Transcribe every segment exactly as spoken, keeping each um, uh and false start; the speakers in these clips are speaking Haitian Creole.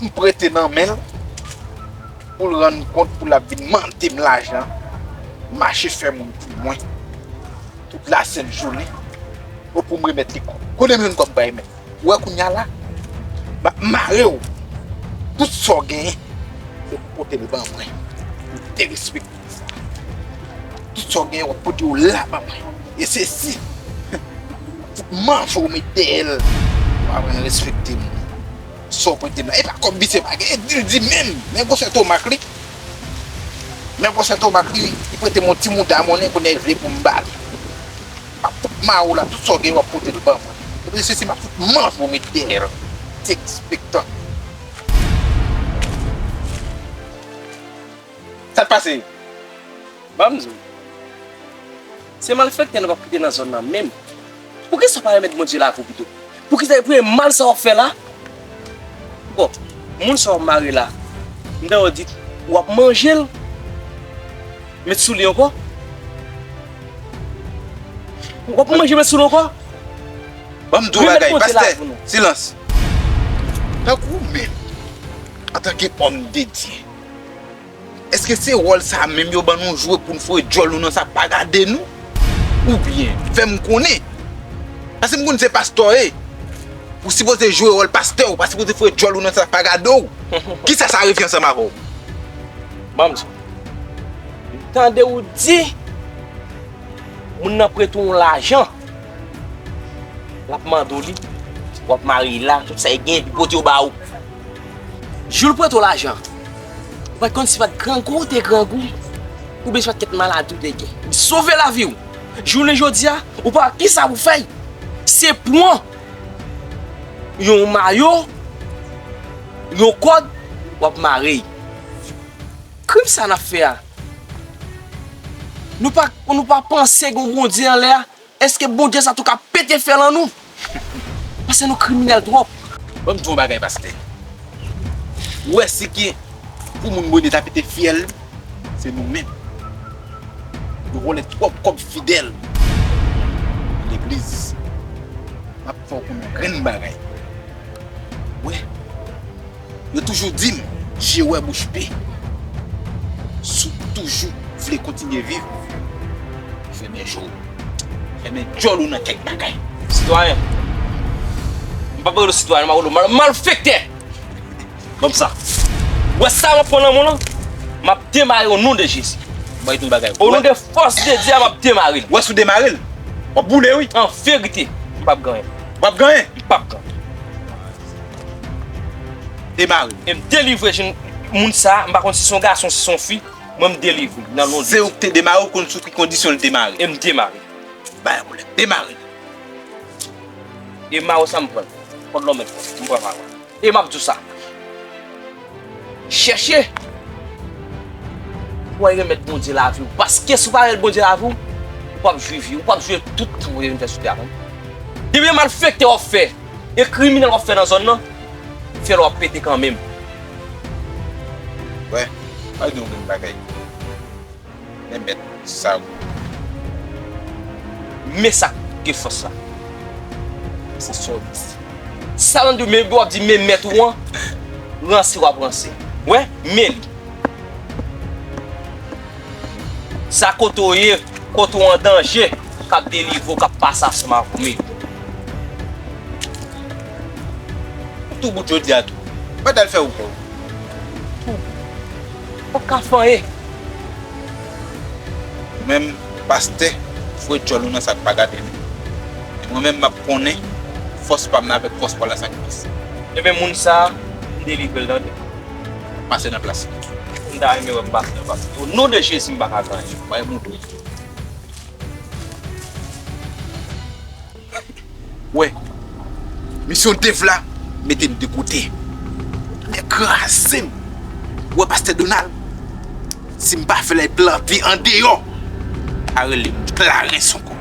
M prete nan men l pou l rann kont, pou l ap vin mande m lajan, mache fè moun pou mwen tout lasent jounen, pou m remèt li kòb. Kote m jwenn kòb bay men? Ou wè kounye a la, m ap mare w. Tout sa w genyen, se pou pote l ban mwen. Ou derespekte m sa. Tout sa w genyen, w ap pote w la ban mwen. E se si, fout manje w met dèyè l. W ap aprann respekte m. Sa w prete m nan. E pa kòb visye pa gen. E di l di menm. Men gwosè tomak li. Men gwosè tomak li, li prete m yon ti mouda monnen kounye a li vle pou m ba li. M ap fout mare w la, tout sa w gen, w ap pote l ban mwen. Epi se si m ap fout manje w met dèyè l. Ti ekspektan. Sa k pase? Ban m di w. Se malfektè nou p ap kite nan zòn nan menm. Poukisa w pa remèt Bondye lavi w pito? Poukisa e premye mal sa w ap fè la? Bon, moun sa w ap mare la, m tande w di w ap manje l, met sou li ankò? W ap manje, met sou li ankò? Ban m di w yon bagay, pastè, silans. Tankou ou menm, antanke òm de Dye, èske se wòl sa a menm yo ban nou jwe pou n foure djòl nou nan sa k pa gade nou? Oubyen, fè m konnen. Paske m konn se pastè w ye. Ou sipoze jwe wòl pastè, ou pa sipoze foure djòl ou nan sa k pa gade w. Kisa sa revyen ansanm avè w? Ban m di w. M tande w di, moun nan prete w yon lajan. L ap mande w li, w ap mare l la, tout sa e gen, epi pote yo ba ou. Jou l prete w lajan, ou pa t konn si pa t grangou ou te grangou, oubyen si pa t kèk maladi ou te gen. Li sove lavi w. Jounen jodi a, ou pa wè kisa pou fè. Se pran yon mayo, yon kòd, w ap mare l. Krim sa n ap fè a, nou pa, nou pa panse gen yon Bondye anlè a? Èske Bondye sa tou ka pete fyèl an nou? Paske nou kriminèl twòp. Ban m di w yon bagay, pastè. Ou wè si gen pou moun Bondye ta pete fyèl, se nou menm. Nou vòlè twòp kòb fidèl legliz. M ap fè w konn yon grenn bagay. Wi. Yo toujou di m, je wè bouch pe. Si w toujou vle kontinye viv, fèmen je w. Fèmen djòl ou nan kèk bagay. Sitwayen. M p ap rele w sitwayen, m ap rele w mal-, malfektè. Ban m sa. Ou wè sa m ap pran nan men w lan? M ap demare w o non de Jezi. Mwen di w bagay. O non de fòs de Dye a, m ap demare l. Ou wè si w demare l, w ap boule, wi. An verite, m p ap gen anyen. W ap gen anyen? M p ap gen anyen. Demare. E m delivre jenn moun sa, m pa konn si se yon gason, si se yon fi, mwen m delivre nan non de Dye. Se ou ki te demare, ou konn sou ki kondisyon l demare. E m demare. Bay pwoblèm. Demare. E mawo sa m pran. Kòd lòmèt, m pran mawo. E m ap di w sa. Chèche pou w al remèt Bondye lavi w. Paske si w pa remèt Bondye lavi w, ou p ap jwi vi, ou p ap jwi tout tan w te vin fè sou tè a, tande. Depi se malfektè w ap fè, e kriminèl w ap fè nan zòn nan, fyèl ou ap pete kanmenm. Wè, pa di yon grenn bagay. Men mèt sa ou. Men sa k gen fòs la. Se sa w di. Sa w di, men w ap di men mèt ou an, ranse w ap ranse. Wè, men li. Sa kote w ye, kote w an danje, k ap delivre w, k ap pase ansanm avè w, men li. Ou tou bout jodi a tou. Pa t al fè ou kò. Tou bout. Ou ka fè anyen. Ou menm, pastè, foure djòl ou nan sa k pa gade nou. E mwen menm, m ap konnen fòs pa m nan avèk fòs pa w la sa k plis. Ebyen, moun sa a, m delivre l tande. Pase nan plas li. M ta renmen wè m pase nan plas li. O non de Jezi, m pa ka gen anyen. Bay moun tou. Wè, misyon dev la mete m de kote. Nèg kraze m. Wè, pastè Donald, si m pa fè l plante andeyò, pa rele m Clarens ankò.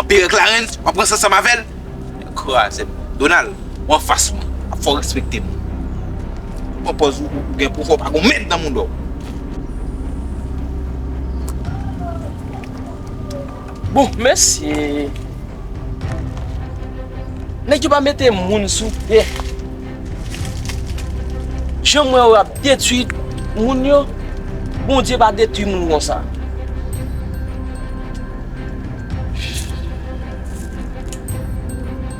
Anperè Clarens, w ap ranse ansanm avè l? Nèg kraze m. Donald, ou anfas mwen, ap fè w respekte m. Pran pòz ou, ou gen pouvwa, ou pa gon mèd nan mouda w. Bon, mesye. Nèg yo pa mete moun sou tè. Jan m wè yo ap detwi moun yo, Bondye pa detwi moun konsa.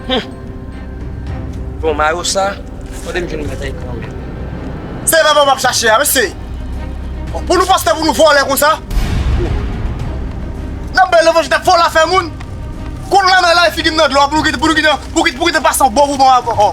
Hum. Bon, Mayo sa, kote m jwenn mèt ay kanmenm. Se pa bon m ap chache a, mesye. Pou nou pastè, pou nou vòlè konsa? N ap bay levanjil, t ap vòlè afè moun. Kounye a, m al lave figi m nan dlo a, pou nou kite, pou nou kite, pou kite, pou kite pase yon bon moman ankò.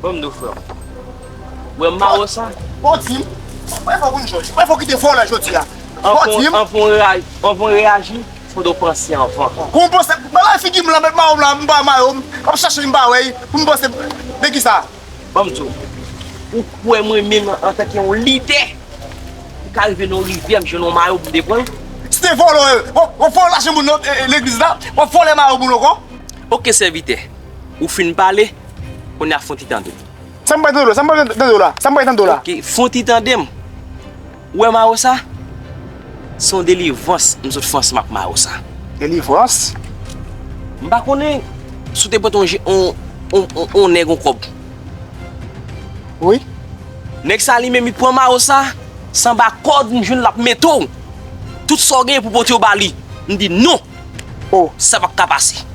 Ban m di w, frè m. Ou wè Mayo sa? Bon, di m. Mwen fò koun jòj. Mwen fò kite vòlè jodi a. Bon, di m. Anvan w reyaji, fò w panse anvan. Pou m panse, mwen la figi m la, mèt Mayo m la, m pa Mayo, m ap chache m pa wè, pou m panse de kisa? Ban m di w, ou kwè mwen menm antanke yon lidè, m ka rive nan yon rivyè, m jwenn yon Mayo pou m te pran? Si te vòlè, w ap vòlè lajan moun nan, e, e, legliz la, w ap vòlè Mayo moun ankò? Oke, sèvitè, ou fin pale, kounye a fon ti tande m. Sa m pral tande w la, sa m pral tande w la, sa m pral tande w la. Oke, fon ti tande m. Ou wè Mayo sa? Se yon delivrans m sot fè ansanm ak Mayo sa. Delivrans? M pa konnen si w te pote yon, yon, yon, yon, yon nèg yon kòb. Wi. Nèg sa li menm, li pran Mayo sa, se anba kòd m jwenn l ap mete w. Tout sa w genyen pou pote yo ba li. M di non. Oh, sa p ap ka pase.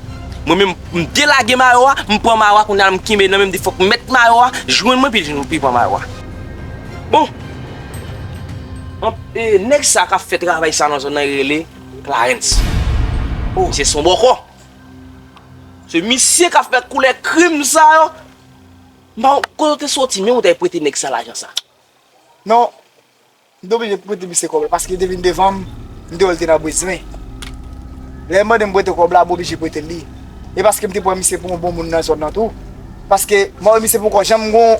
Mwen menm, m delage Mayo a, m pran Mayo a, kounye a m kenbe nan men m, di fòk mèt Mayo a jwenn mwen, pi, pi pran Mayo a. Bon. An, e, nèg sa k ap fè travay sa nan zòn nan, li rele Clarens. Oh. Misye se yon bòkò. Se misye k ap fè koulè krim sa yo. M pa konnen kote w te soti, men ou te prete nèg sa lajan sa. Non, m te oblije prete misye kòb la, paske li te vin devan m, m te wè l te nan bezwen. Lè l mande m prete kòb la, m oblije prete l li. E paske m te pran misye pou yon bon moun nan zòn nan tou. Paske m wè misye poko janm gon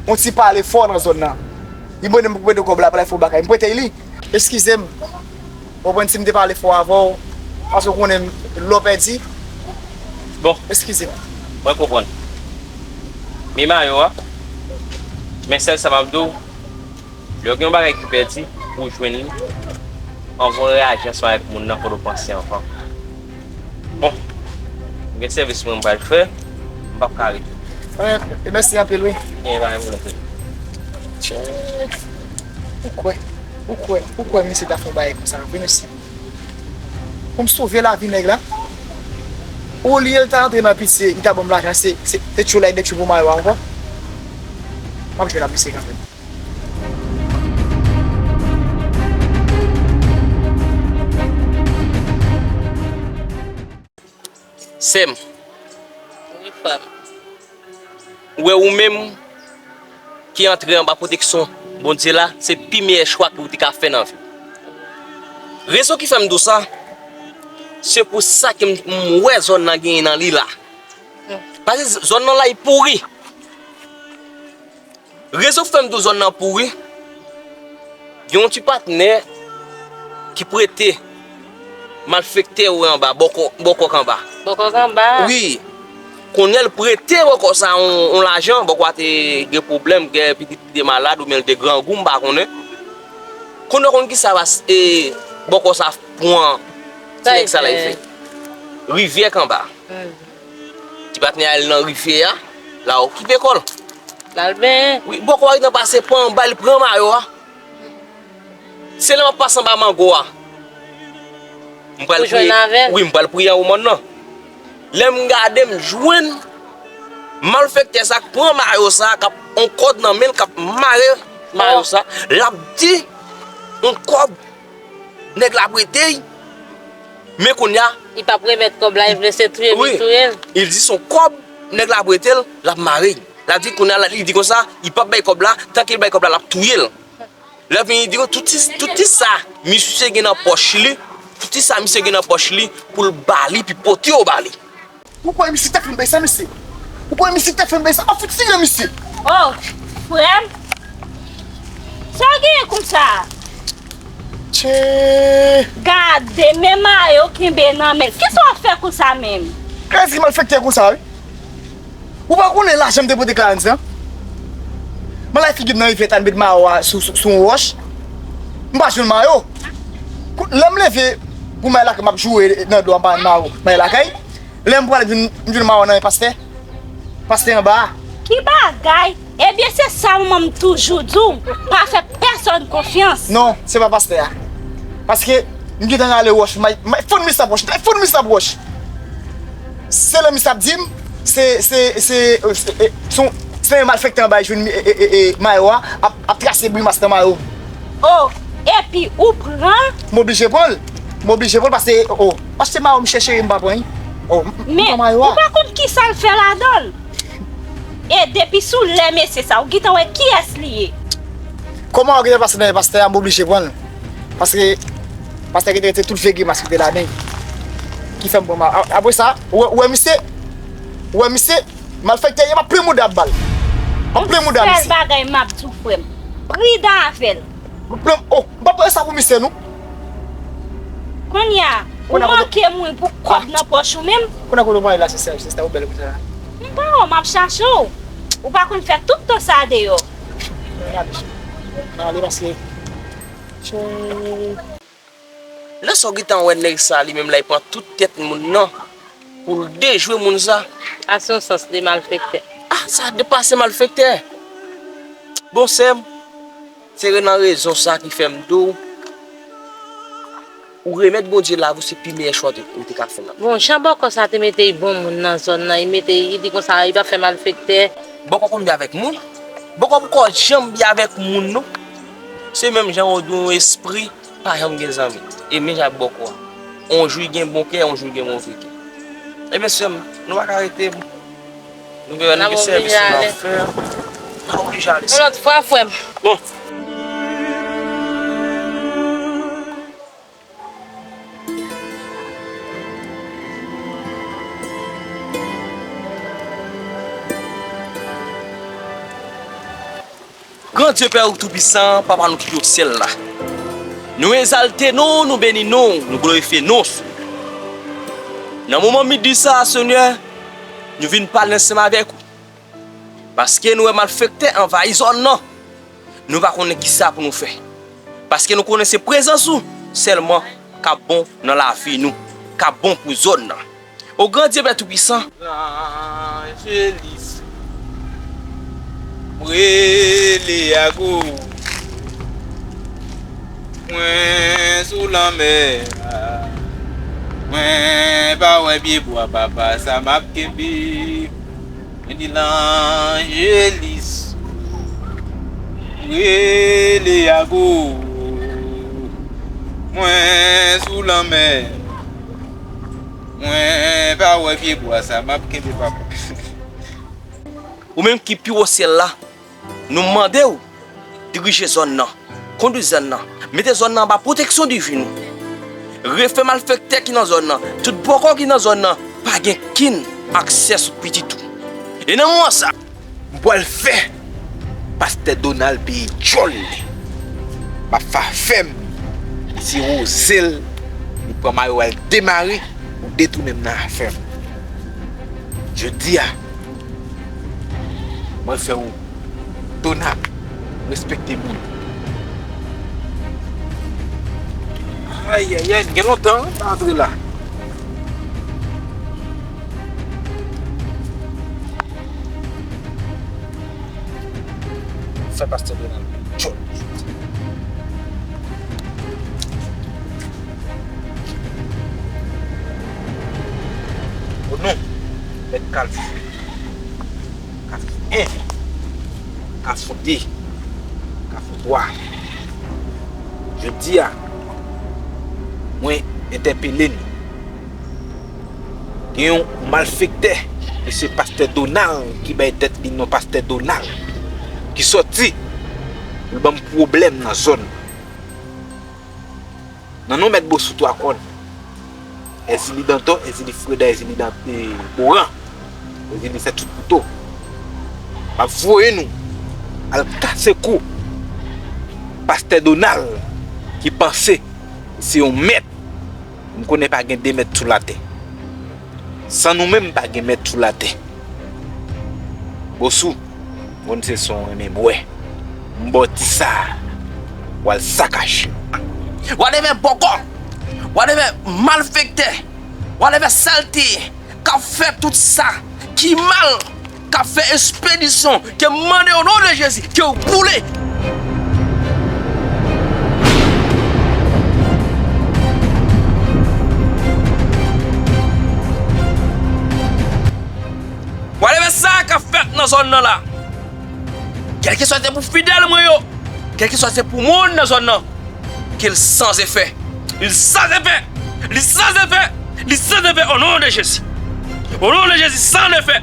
yon ti pale fò nan zòn nan. Li mande m pou prete kòb la, apre l fè yon bagay, m prete l li. Eskize m. Ou konprann si m te pale fò avè w, paske w konnen lè w pèdi. Bon. Eskize m. Mwen konprann. Men Mayo a, men sèl sa m ap di w, lè w gen yon bagay ki pèdi, pou w jwenn li, anvan w reyaji ansanm avèk moun nan, fò w panse anvan. Bon, m gen sèvis mwen m pral fè, m p ap ka rete. E, e mèsi anpil, wi. Gen pa gen pwoblèm. Tchè, ou kwè, ou kwè, ou kwè misye ta fè yon bagay konsa, wi, mesye. Pou m sove lavi nèg la, olye l ta antre nan pitye, li ta ban m lajan, se, se, se tchou la, li te tchou pou Mayo a ankò. M ap jwenn ak misye kanmenm. Sè m. Wi, frè m. Ou wè ou menm ki antre anba pwoteksyon Bondye la, se pi meyè chwa ke ou te ka fè nan vi w. Rezon ki fè m di w sa, se pou sa ke m, m wè zòn nan genyen nan li la. Paske zòn nan la, li pouri. Rezon k fè m di w zòn nan pouri, gen yon ti patnè ki prete malfektè yo anba, bòkò, bòkò k anba. Bòkò k anba? Wi. Kounye a l prete bòkò sa yon, yon lajan, bòkò a te gen pwoblèm, gen pitit li te malad oubyen l te grangou, m pa konnen. Kounye a w konn kisa, e, bòkò sa pran ti nèg sa la, li fè? Rivyè k anba. Ti patnè a al nan rivyè a, l al okipe kò l. L al benyen. Wi, bòkò a gentan pase pa anba, li pran Mayo a. Se lè m ap pase anba mango a. M pral priye. Wi, m pral priye anwo mòn nan. Lè m gade, m jwenn malfektè sa k pran Mayo sa, k ap yon kòd nan men l, k ap mare Mayo sa. L ap di yon kòb nèg la prete l. Men kounye a, li p ap remèt kòb la, li vle se touye, wi, li touye l. Li di se yon kòb nèg la prete l, l ap mare l. L ap di kounye a, li di konsa, li p ap bay kòb la, tanke l bay kòb la, l ap touye l. Lè vini di yo, tout ti, tout ti sa misye gen nan pòch li, tout ti sa misye gen nan pòch li pou l ba li, pi pote yo ba li. Ou kwè misye te fè m bay sa, mesye? Ou kwè misye te fè m bay sa? Ap fout tire misye! Oh, frè m, sa w genyen konsa? Tchè! Gade, men mayo kenbe nan men l. Kisa w ap fè konsa menm? Gade ki malfektè konsa, wi. Ou pa konnen lajan m te pote Clarence lan? M al lave figi m nan rivyè Tan, met mayo a sou, sou, sou yon wòch. M pa jwenn mayo. Kou-, lè m leve pou m al lakay, m ap joure nan dlo a, m pa jwenn mayo. M al lakay. Lè m prale, m jwenn, m jwenn mayo nan men pastè. Pastè anba a. Ki bagay? Ebyen, se sa manman m toujou di w, pa fè pèsonn konfyans. Non, se pa pastè a. Paske m gentan rale wòch, m ay, m ay fonn misye ap wòch, m ay fonn misye ap wòch. Se lè misye ap di m, se, se, se, se, se, se yon, se yon malfektè anba a jwenn, e, e, e, e, mayo a, ap, ap trase grimas nan mayo m. Oh, epi ou pran l? M oblije pran l. M oblije pran l paske, oh, paske mayo m chè cheri m pa pran l. Oh, m, m pran mayo a. Men, ou pa konn kisa l fè ladan l. E depi sou lè mesye sa, ou gentan wè kiyès li ye. Kòman ou gentan pase nan men pastè a, m oblije pran l. Paske pastè gentan rete tout vye grimas ki te ladan l. Ki fè m pran mayo. A-, apre sa, ou wè, ou wè misye, ou wè misye, malfektè, y ap plen mouda ap ba l. Ap plen mouda misye. Yon sèl bagay m ap di w, frè m. Pridan avè l. Plen, oh, m p ap pran sa pou misye, non. Kounye a, ou manke m wi pou kòb nan pòch ou menm. Kounye a kote w pale la, sista, sista, ou bèl konsa. M pa wè w, m ap chache w. Ou pa konn fè tout tan sa deyò. Ann ale, ann ale, paske, tchè. Lè sa w gentan wè nèg sa li menm la, li pran tout tèt moun nan pou l dejwe moun sa. A se yon sans de malfektè. Ah, sa depase malfektè. Bon, sè m, se nan rezon sa ki fè m di w, ou remèt Bondye lavi w, se pi meyè chwa w te, ou te ka fè nan. Bon, jan bòkò sa te mete l bon moun nan zòn nan, li mete, li di konsa, li p ap fè malfektè. Bòkò konn byen avèk moun? Bòkò poko janm byen avèk moun, non. Se menm jan w di yon espri pa janm gen zanmi. E menm jan ak bòkò a. On jou gen bon kè, on jou gen move kè. Ebyen, sè m, nou pa ka rete, bon. Nou gen, nou gen sèvis nou ap fè. N ap oblije ale. Yon lòt fwa, frè m. Bon. Gran Dye Pè ou Toupisan, Papa nou ki pi wo syèl la. Nou egzalte non w, nou beni non w, nou glorifye non w. Nan moman midi sa a, Senyè, nou vin pale ansanm avèk ou. Paske nou wè malfektè anvayi zòn nan. Nou pa konnen kisa pou nou fè. Paske nou konnen se prezans ou sèlman k ap bon nan lavi nou, k ap bon pou zòn nan. O Gran Dye Pè Toupisan. Anjelis, m rele Yago. Mwen sou lanmè a. Mwen pa wè pye bwa, papa, sa m ap kenbe. Mwen di Lanjelis, m rele Yago. Mwen sou lanmè. Mwen pa wè pye bwa sa, m ap kenbe papa. Ou menm ki pi wo syèl la, nou mande w dirije zòn nan, kondwi zòn nan, mete zòn nan anba pwoteksyon diven ou. Refè malfektè ki nan zòn nan, tout bòkò ki nan zòn nan, pa gen kin aksè sou pitit ou. E nan moman sa, m pral fè pastè Donald peye djòl li. M ap fè afè m, li siwoze l, li pran mayo a, l demare, ou detounen m nan afè m. Jodi a, mwen fè w Donald, respekte moun. Ayayay, gen lontan wi m pa antre la. Fè pastè Donald jòl. O non, mèt Kalfou. Kafou en, Kafou de, Kafou twa. Jodi a, mwen entèpele nou. Gen yon malfektè, mesye pastè Donald, ki bay tèt li non pastè Donald, ki sòti Li ban m pwoblèm nan zòn. Nan non mèt Bosou Twa Kòn. Èzili Dantò, Èzili Freda, Èzili Dan-, e, Boran, Èzili Sèt Kout Kouto. M ap voye nou al kase kou pastè Donald ki panse se yon mèt. M konnen pa gen de mèt sou latè. San nou menm, pa gen mèt sou latè. Bosou, m konn se sa w renmen bwè. M ba w ti sa, w al sakaje. Whatever bòkò, whatever malfektè, whatever salte k ap fè tout sa ki mal, k ap fè espedisyon, ke m mande o non de Jezi ke w boule. Whatever sa k ap fèt nan zòn nan la, kèlkeswa se pou fidèl mwen yo, kèlkeswa se pou moun nan zòn nan, ke l san efè. Li san efè. Li san efè. Li san efè o non de Jezi. O non de Jezi, san efè.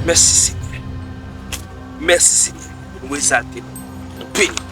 Mèsi, Senyè. Mèsi, Senyè. Nou egzalte. Nou beni.